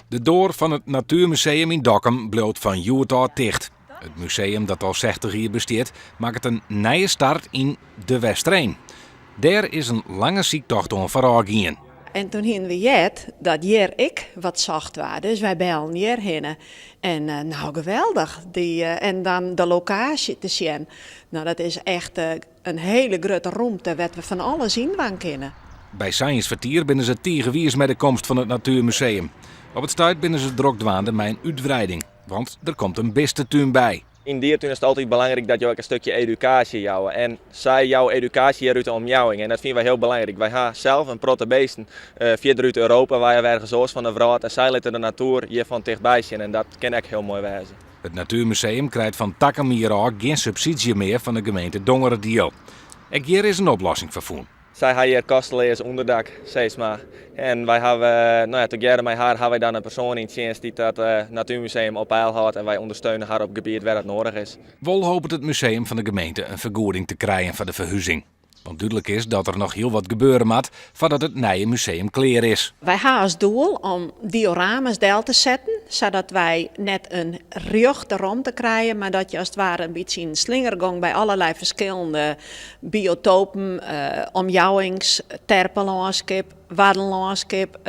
De doar fan it Natuermuseum yn Dokkum bliuwt fan hjoed ôf ticht. It museum dat al 60 jier bestiet, makket in nije start yn De Westereen. Dêr is in lange syktocht oan foarôf gien. En toen hiene we heard dat hjir ek wat socht waard, dus wy bellen hjir hinne. En nou geweldich, dy, en dan de lokaasje te sjen. Nou dat is echt in hiele grutte rûmte wêr't we fan alles yn dwaan kinne. By Sijens Fertier binne se tige wiis mei de komst fan it Natuermuseum. Op it stuit binne se drok dwaande mei in útwreiding, want der komt in bistetún by. Yn diertún is it altyd belangryk dat jo ek in stikje edukaasje jouwe. En sy jouwe edukaasje hjir út de omjouwing en dat fine wy hiel belangryk. Wy ha sels in protte beesten fierder út Europa wei of ergens oars fan de wrâld en sy litte de natoer hjir fan tichtby sjen en dat kin ek hiel moai wêze. It Natuermuseum krijt fan takom jier ôf gjin subsydzje mear fan de gemeente Dongeradiel. Ek hjir is in oplossing foar fûn. Sy ha hjir kosteleas ûnderdak, sis mar. En wy hawwe, no ja, tegearre mei har ha wy dan in persoan yn tsjinst dy't dat Natuermuseum op peil hâldt en wy ûndersteune har op gebiet wêr dat noadich is. Wol hopet it museum fan de gemeente in fergoeding te krijen foar de ferhuzing. Want dúdlik is dat der noch hiel wat gebeure moat foardat it nije museum klear is. Wy ha as doel om dioramas del te setten, sadat wy net in rjochte romte krije, mar dat je as it ware in bytsje yn slingergong by allerlei ferskillende biotopen, omjouwings, terpelânskip, waddenlânskip,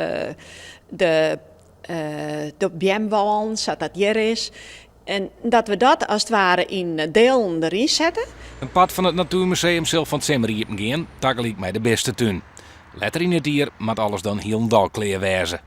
de de beamwâlen sa't dat hjir is. En dat we dat as it ware yn delen deryn sette. In part fan it Natuermuseum sil fan 't simmer iepen gean, tagelyk mei de bistetún. Letter yn it jier moat alles dan hielendal klear wêze.